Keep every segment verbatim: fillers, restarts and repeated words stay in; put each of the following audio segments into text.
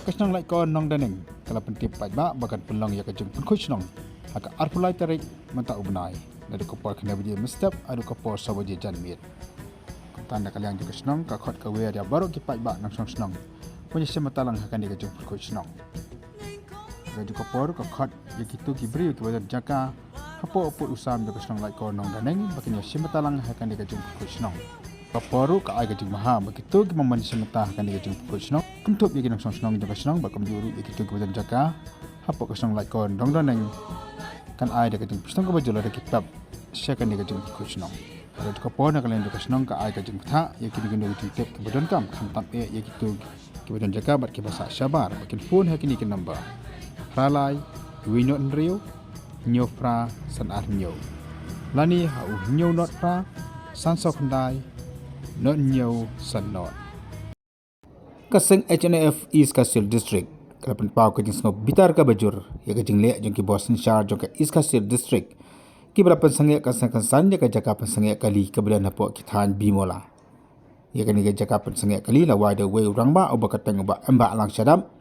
Ka shnong Laitkor Nongdaneng ka la pyntip paidbah ba kan pynlong ïa ka jingpynkhuid shnong ha ka arphew lai tarik mynta u bnai, naduh ka por khyndai baje mynstep haduh ka por saw baje janmiet. Kumta na ka liang jong ka shnong ka khot ka wer ïa baroh ki paidbah nongshong shnong ban ïashim bynta lang ha kane ka jingpynkhuid shnong. Ka jong ka por ka khot ïa kito ki briew kiba don jaka hapoh u pud u sam jong ka shnong Laitkor Nongdaneng ba kin ïashim bynta lang ha kane ka jingpynkhuid shnong. Ka por ruh ka ai ka jingbha ba kito kiba man ïashim bynta ha kane ka jingpynkhuid shnong, kynthup ïa ki nongshong shnong jong ka shnong bad kumjuh ruh ïa kito kiba don jaka hapoh ka shnong Laitkor Nongdaneng, kan ai da ka jingpynshnong kaba jur lada ki pep sha kane ka jingpynkhuid shnong. Ka jong ka por na ka liang jong ka shnong ka ai ka jingbthah ïa kino kino ki jingtip kiba donkam, khamtam eh ïa kito kiba don jaka bad kiba sah shabar ba kin phone ha kine ki number: phra lai, wei nod hynriew, hynñiew phra san ar hynñiew, lane ha u hynñiew nod phra san saw khyndai nod hynñiew san nod. Ka seng H N F East Khasi Hills District ka la pynpaw ka jingsngewbitar kaba jur ïa ka jingleh jong ki bor synshar jong ka East Khasi Hills District kiba la pynsangeh kynsan kynsan ïa ka jaka pynsangeh kali kaba don hapoh ki thaiñ Bimola. Ïa kane ka jaka pynsangeh kali la wai da uwei u rangbah uba kyrteng u Bah Embah Lang Shadap,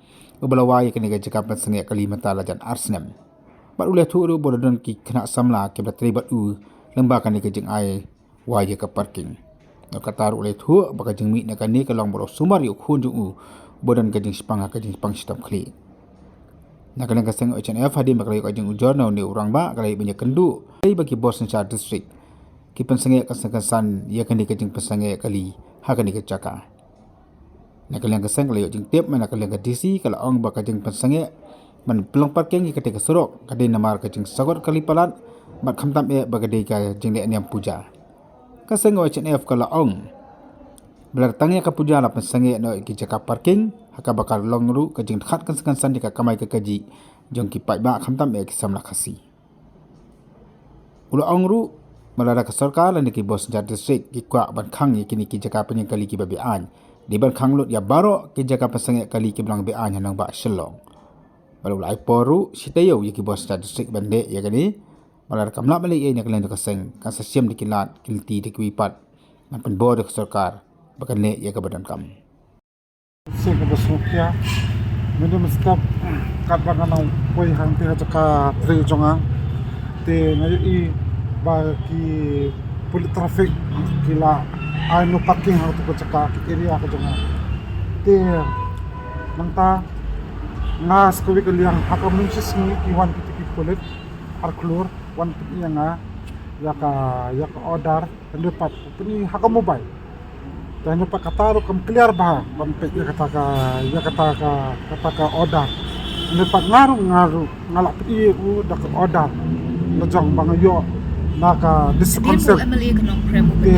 uba la wai ïa kane ka jaka pynsangeh kali mynta la jan ar snem. Bad u la ïathuh ruh ba la don ki khynnah samla kiba la trei bad u lyngba kane ka jingai wai ïa ka parking. Bad kata ruh u la ïathuh ba ka jingmih na kane ka long ba la sumar ïa u khun jong u ba don ka jingshipang ha ka jingpang shitom khlieh. Na ka liang ka seng H N F, hadien ba ka la ïoh ka jingujor na une u rangbah, ka la ïoh ban ïakynduh ba ki bor synshar district ki pynsangeh kynsan kynsan ïa kane ka jingpynsangeh kali ha kane ka jaka. Na ka liang ka seng ka la ïoh jingtip, na ka liang ka D C ka la ong ba ka jingpynsangeh ban pynlong parking ïa katei ka surok ka dei namar ka jingsagor kali palat bad khamtam eh ba ka dei ka jingleh niam puja. Ka seng H N F ka la ong ba la tang ïa ka puja la pynsangeh noh ïa ki jaka parking, ha kaba ka long ruh ka jingdkhot kynsan kynsan ïa ka kamai ka kajih jong ki paidbah, khamtam eh ki samla Khasi. U la ong ruh ba lada ka sorkar lane ki bor synshar district ki kwah ban khang ïa kine ki jaka pynïeng kali kiba be-aiñ, dei ban khang lut ïa baroh ki jaka pynsangeh kali kiba long be-aiñ ha nongbah Shillong. Bad u la ai por ruh shi taïew ïa ki bor synshar district ban leh ïa kane. Bad lada kam lah ban leh ïa kane, na ka liang jong ka seng kan sa shim da ki lad ki lynti da kiwei pat, ngan pynbor da ka sorkar ba kan leh ïa kaba donkam. Shisha kaba sngewkhia, mynta mynstep katba nga nang poi hangtei ha jaka trei jong nga, te nga ïohi ba ki pulit traffic ki la ai no parking ha katu ka jaka, ka area ka jong nga. Te nangta nga sa kawei ka liang, ha ka mynshisngi ki wan kita ki pulit ar klur wan pyni ïa nga ïa ka, ïa ka order. Hynrei pat pyni ha ka mobile. Te hynrei pat kata ruh kam clear bha ban peit ïa kata ka, ïa kata ka, kata ka order. Hynrei pat nga ruh, nga ruh nga la pyni ïa u da ka order la jong ba nga ïoh na ka District Council. Te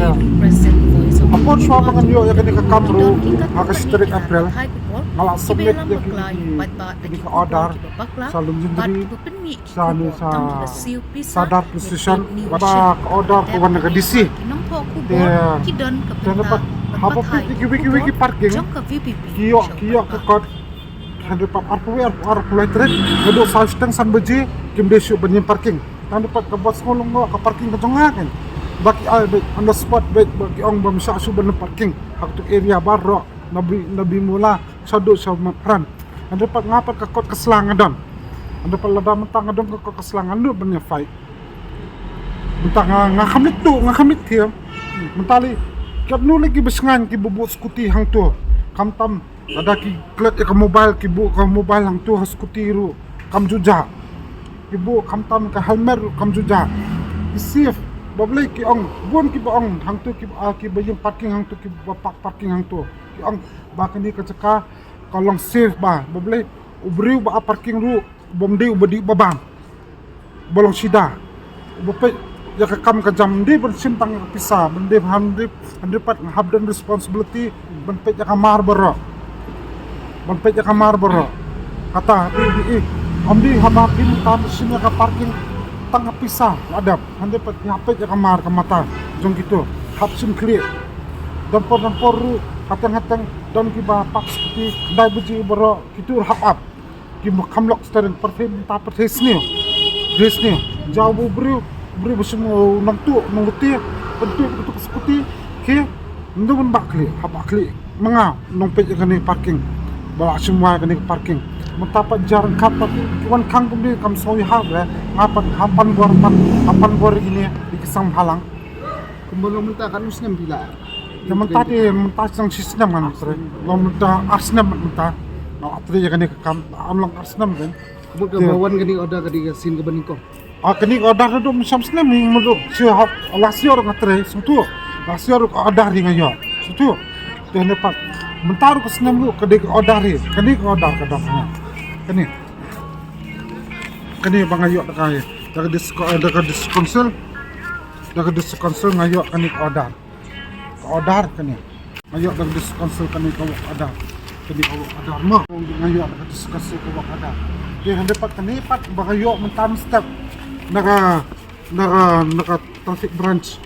ha por shuwa ba ngan ïoh ïa kane ka kam ruh, ha ka shi tarik April, nga la submit ïa kane ka order sha Lumjingri, sha ne sha Sadar Police Station, ba ka order ka wan na ka D C. Te, te na pat, haba peit ïa kiwei kiwei ki parking, ki ïoh, ki ïoh ka kot. Hynrei pat arphew, arphew, arphew lai tarik, naduh saw shiteng san baje, kim dei shuh ban ïeng parking. Hynrei pat kaba sngewlyngngoh ka parking ka jong nga kan, ba ki ai beit on the spot beit, ba ki ong ba ym shah shuh ban ïeng parking ha katu area baroh, na Bi, na Bimula shaduh sha Maprang. Hynrei pat nga pat ka kot ka sla nga don. Hynrei pat lada mynta nga don ka kot ka sla, ngan nud ban ïa fight. Mynta nga, nga kham leit tuh, nga kham leit thiam. Mynta lei, katno lei kiba shngaiñ kiba buh scooty hangto. Khamtam lada ki klet ïa ka mobile, ki buh ka mobile hangto ha scooty ruh kam ju jah. Ki buh khamtam ka helmet ruh kam ju jah. Ki safe. Balei ki ong, bun kiba ong hangto kiba, ah, kiba ïeng parking hangto, kiba park parking hangto, ki ong ba kane ka jaka ka long safe bha. Balei, u briew ba ap parking ruh bym dei uba dih uba bam, ba long sida. Uba peit ïa ka kam ka jam, ym dei ban shim tang ïa ka pisa, ban dei, hynrei, hynrei pat nga hap don responsibility ban peit ïa ka mar baroh. Ban peit ïa ka mar baroh. Kata, i, i, i, ym dei haba phi mynta phi shim ïa ka parking tang ka pisa la dep, hynrei pat phi hap peit ïa ka mar ka mata jong kito. Hap shim khlieh. Don por, don por ruh, hateng hateng don kiba park scooty khyndai baje baroh, kito ruh hap ap. Ki ma kham lok stering pyrthei mynta pyrthei sniew. Pyrthei sniew. Jaw u briew, u briew ba shu nongtuh, nongtuh, pyntuh, pyntuh scooty. Ki, ym dei ban bah khlieh, hap bah khlieh. Ma nga nongpeit ïa kane parking. Ba la shim wai kane ka parking. Mynta pat jar ka pat ki wan khang kumne kam soi ha re. Nga pat ha pan bor pat ha pan bor kine ki sang halang. Kumba long mynta kan usnem bila. Ya mynta te mynta sang shi snem ngan tre. Long mynta ar snem mynta. Na atre ya kane ka kam am lang ar snem kan. Kumba ka ba wan kane order ka di ka sin ka bani ko. Ah, kane ka order ruh mynshwa snem ni mulu. Si hok last year nga tre sutu. Last year ka order ri nga yo. Sutu. Te ne pat mynta ruh ka snem ruh ka dei ka order ri. Kane ka order ka dei kane. Kane. Kane ba nga yo da ka da ka district da ka district council. Da ka district council nga yo kane ka order. Ka order kane. Nga yo da ka district council kane ka work order. Kane ka work order mo. Nga yo da ka district council ka work order. Te hande pat kane pat ba nga yo mynta mynstep na ka na ka na ka traffic branch.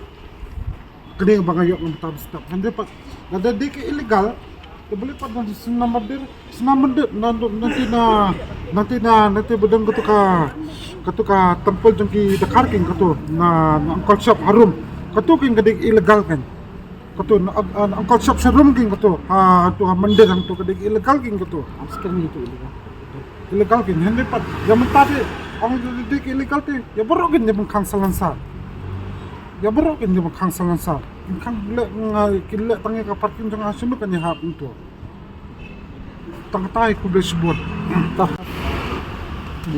Kane ba nga yo mynta mynstep. Hande pat lada dei ka illegal. Te beli pat nanti senam badir senam badir nanti na nanti na nanti bedeng katu ka katu ka temple jong ki dakar king katu na na angkol shop harum katu king ka dei illegal kan. Katu na, na angkol shop sharum king katu ha tu ha mandir hang tu ka dei illegal king katu. Am sekarang itu illegal. Illegal king hande pat ya mynta de ong de illegal te ya baroh king ya bengkang salansa. Ya baroh king ya bengkang salansa. Bengkang le ngai ki le tang ya ka parking jong ha sunu kan ya hap tu. Tang tai ku ble shibun. Tah.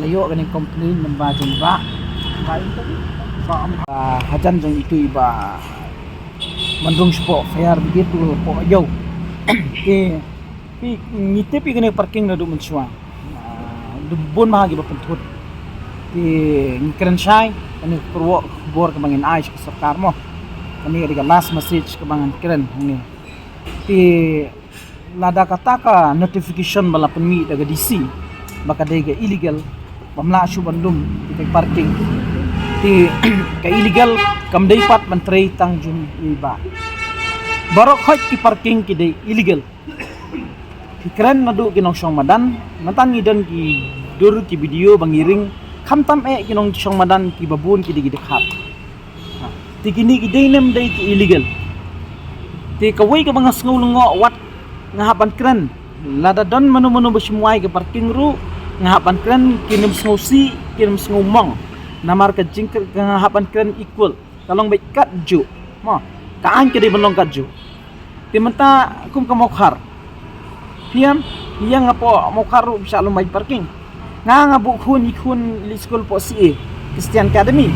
La ïoh kane complain namba jong ba. Ba hajan jong itu i ba mandung shapoh fire brigade tu poh ïew. Te phi ngi tip i kane parking naduh mynshuwa. Ah, du bun ma ki ba pynthut. Te ngi kren shai kane ka kyrwoh khubor kaba ngin ai sha ka sorkar mo. Kane ka dei ka last message kaba ngan kren hangne. Te lada kata ka notification ba la pynmih da ka D C ba ka dei ka illegal, bym lah shuh ban lum ïa ka parking. Te ka illegal kam dei pat ban trei tang jong i ba. Baroh khoit ki parking ki dei illegal. Ki kren naduh ki nongshong madan, mynta ngi don ki dur ki video ba ngi ring, khamtam eh ki nongshong madan ki ba bun ki dei ki dkhar. Ha, te kine ki dei ne ym dei ki illegal. Te kawei kaba nga sngew lyngngoh wat nga hap ban kren. Lada don mano mano ba shim wai ka parking ruh nga hap ban kren, kin ym sngewsih kin ym sngewmong. Namar ka jingkren ka nga hap ban kren equal. Ka long beit katjuh. Mo, ka aiñ ka dei ban long katjuh. Te mynta kum ka Mawkhar. Phi ïam, ïa nga poh Mawkhar ruh phi shah lum wai parking. Nga nga buh khun i khun leit skul poh C A Christian Academy.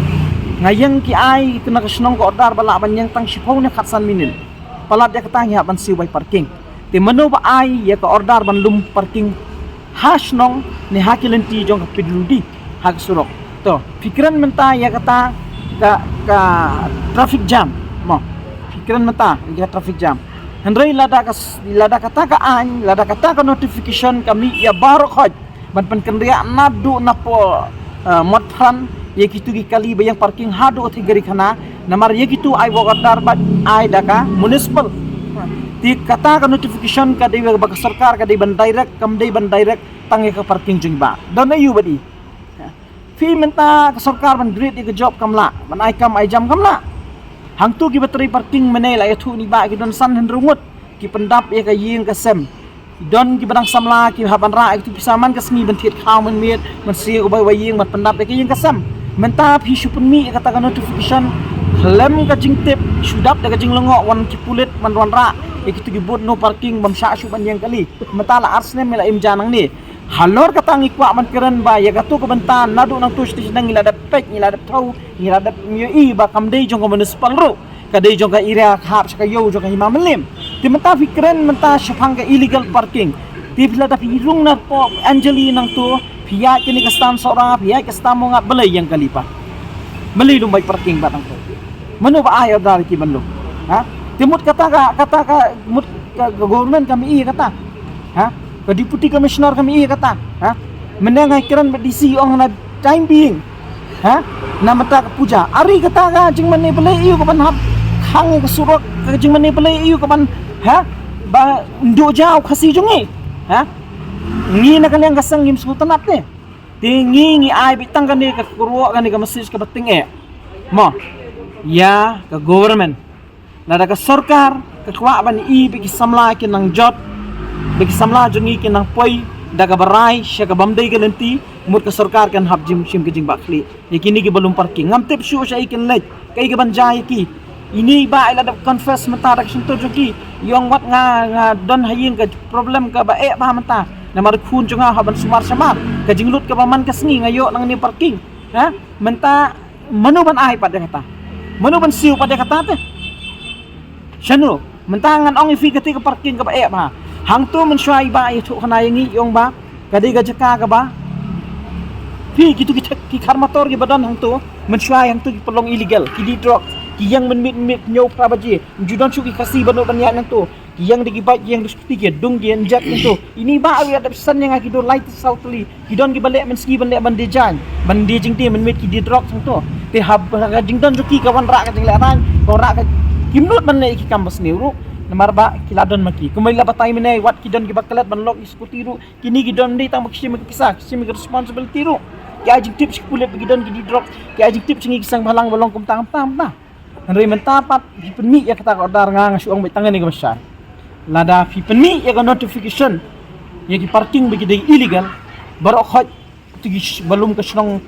Nga ïeng ki ai ki na ka shnong ka order ba lah ban ïeng tang shiphew ne khatsan minit. Palat ïa kata ngi hap ban siew wai parking. Te mano ba ai ïa ka order ban lum parking ha shnong ne ha ki lynti jong ka P W D ha ka surok. To, phi kren mynta ïa kata ka, ka traffic jam. Mo. Phi kren mynta ïa ka traffic jam. Hynrei lada ka s-, lada kata ka aiñ, lada kata ka notification ka mih ïa baroh khoit ban pynkynriah naduh napoh, eh, Motphran ïa kitu ki kali ba ïeng parking haduh Theigarkhana. Namar ïa kitu ai work order bad ai da ka municipal. Te kata ka notification ka dei ba ka sorkar ka dei ban direct, kam dei ban direct tang ïa ka parking jong i ba. Don aiu bad i. Phi mynta ka sorkar ban great ïa ka job kam lah, ban ai kam ai jam kam lah. Hangtu ki ba trei parking mynne la ïathuh ni ba ki don san hynriew ngut ki pyndap ïa ka ïing ka sem. Don ki ba dang samla ki hap ban rah ïa ka tu pisa man ka sngi ban thied khaw mynmiet, ban siew ka bai wai ïing, ban pyndap ïa ka ïing ka sem. Mynta phi shu pynmih ïa kata ka notification khlem ka jingtip, shu dap da ka jinglyngngoh wan ki pulit ban wanrah ïa kitu ki bud no parking bym shah shuh ban ïeng kali. Mynta la ar snem ïa la im ja nangne. Halor kata ngi kwah ban kren ba ïa katu ka bynta naduh nangtu sha shnong ngi la dep peit, ngi la dep thaw, ngi la dep ïohi ba kam dei jong ka municipal ruh, ka dei jong ka area ka hap sha ka ïew jong ka Hima Mylliem. Te mynta phi kren mynta shaphang ka illegal parking. Te phi lada phi rung napoh Anjali nangtu, phi ïaid kane ka Stan Sohra, phi ïaid ka Stan Mawngap, balei ïeng kali pat? Balei lum wai parking bad nangtu? Mano ba ai order ki ban lum? Ha? Te mut kata ka, kata ka mut ka, ka government kam i kata. Ha? Ka deputy commissioner kam i kata. Ha? Mynne nga kren bad D C ong na time being. Ha? Na mynta ka puja. Ari kata ka jingmane balei ïa u ka ban hap khang ïa ka surok, ka jingmane balei ïa u ka ban, ha? Ba ndu jaw Khasi jong ngi. Ha? Ngi na ka liang ka seng ngim sngewtynnat te. Te ngi ngi ai beit tang kane ka kyrwoh, kane ka message kaba tyngeh. Mo. Ïa ka government. Lada ka sorkar ka kwah ban i beit ki samla ki nang jot, Ba ki samla jong ngi kin nang poi da kaba rai sha kaba ym dei ka lynti, mut ka sorkar kan hap jim shim ka jingbakla ïa kine kiba lum parking. Ngam tip shuh shaei kin leit, kaei kaban jia ïa ki. Ine i bah i la dep confess mynta da ka shyntur jong ki. Ïong wat nga, nga don ha ïing ka problem kaba eh bha mynta. Namar khun jong nga hap ban sumar shamar. Ka jinglut kaba man ka sngi nga ïoh nangne parking. Ha? Mynta mano ban ai pat ïa kata? Mano ban siew pat ïa kata te? Shano? Mynta ngan ong ïa phi kata ka parking kaba eh bha. Hangto mynshuwa i bah i ïathuh khana ïa ngi, ïong ba ka dei ka jaka kaba, phi, kitu ki thek, ki khar motor kiba don hangto, mynshuwa hangto ki pynlong illegal, ki die drugs, ki ïeng mynmiet mynmiet hynñiew phra baje. Ym ju don shuh ki Khasi ba nud ban ïaid hangto. Ki ïeng da ki bike, ki ïeng da ki scooty, ki dung, ki inject hangto. Ine i bah u ïa dep san ïa nga, ki dur lai tylli saw tylli. Ki don kiba leh mynsngi ban leh ban die jaiñ, ban die jingdie mynmiet ki die drugs hangto. Te haba ka jingdon jong ki ka wanrah ka jinglehrain, ka wanrah ka, kim nud ban leh ïa ki kam basniew ruh. Namar ba ki la don ma ki. Kumba i la batai mynne, wat ki don kiba klet ban lok ïa ki scooty ruh. Kine ki don ym dei tang ba ki shim ïa ki pisa, ki shim ïa ki responsibility ruh. Ki ai jingtip sha ki pulit ba ki don ki die drugs, ki ai jingtip sha ngi ki seng bhalang ba long kumta kumta kumta. Hynrei mynta pat phi pynmih ïa kata ka order, nga, nga shu ong beit tang kane kaba shai. Lada phi pynmih ïa ka notification ïa ki parking ba ki dei illegal, baroh khoit, to ki sh-, ba lum ka shnong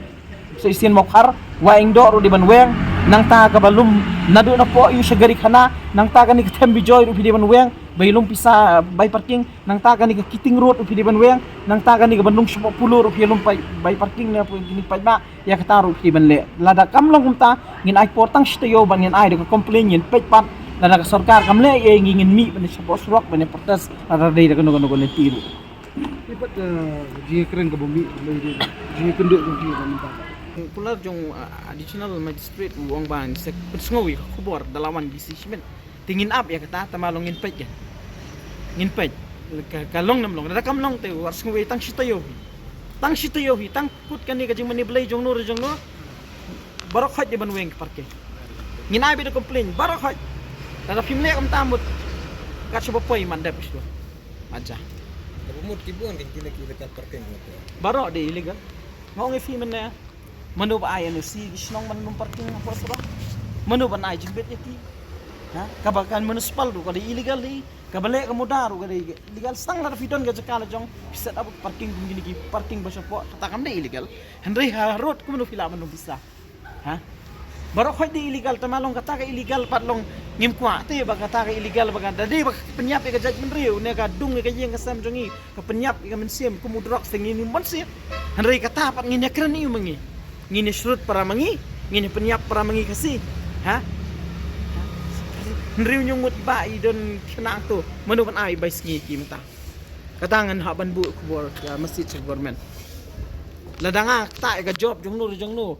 Shisien Mawkhar, Wahingdoh ruh dei ban weng, nangta kaba lum naduh napoh ïa u sha Garikhana, nangta kane ka Them Bijoy ruh phi dei ban weng, ba i lum pisa bai parking, nangta kane ka Keating Road ruh phi dei ban weng, nangta kane kaba nung shapoh Polo ruh phi lum bai, bai parking na phi ni paidbah. Ïa kata ruh phi ban leh. Lada kam long kumta, ngin ai por tang shi taïew ban ngin ai da ka complain, ngin peit pat. Lada ka sorkar kam leh ïa ngi, ngin mih ban shapoh surok ban protest. Lada dei da kano kano ka lynti ruh. Ïa pat, eh, jingïakren kaba mih, lei dei jingïakynduh jong phi ban mynta. Kular jong, eh, additional magistrate u ong ba ngin sa pynsngew ïa ka khubor da la wan B C Shimit. Te ngin ap ïa kata, tang ma long ngin peit kan. Ngin peit. Ka, ka long ne ym long, lada kam long te wat sngewbha tang shi taïew hi. Tang shi taïew hi, tang kut kane ka jingmane blei jong no re jong no. Baroh khoit dei ban weng ka parking. Ngin ai beit da complain, baroh khoit. Lada phim leh kumta mut. Kat shuwa poi man dep shuwa. Aja. Kaba mut ki bun kan kine ki illegal parking. Baroh dei illegal. Nga ong ïa phi mynne. Mano ba ai N O C ki shnong ban lum parking hapoh surok? Mano ban ai jingbit ïa ki? Ha? Kaba kan municipal ruh ka dei illegal hi. Kaba leh ka MUDA ruh ka dei illegal. Tang lada phi don ka jaka la jong phi set up parking kum kine ki parking ba shapoh, kata kam dei illegal. Hynrei ha road kumno phi lah ban lum pisa? Ha? Baroh khoit dei illegal, tang ma long kata ka illegal pat long ngim kwah te ba kata ka illegal ba ka da dei ba ka pynïap ïa ka jaitbynriew ne ka dung ïa ka ïing ka sem jong ngi. Ka pynïap ïa ka mynsiem kum u drugs te ngin ym ban siew. Hynrei kata pat ngin ïakren ïa u ma ngi. Ngin ïashrut para ma ngi, ngin ïapynïap para ma ngi Khasi. Ha? Hynriew hynñiew ngut ba i don khynnah to, mano ban ai bai sngi ki mynta. Kata ngan hap ban buh khubor ïa message sha government. Lada nga ktah ïa ka job jong no jong no.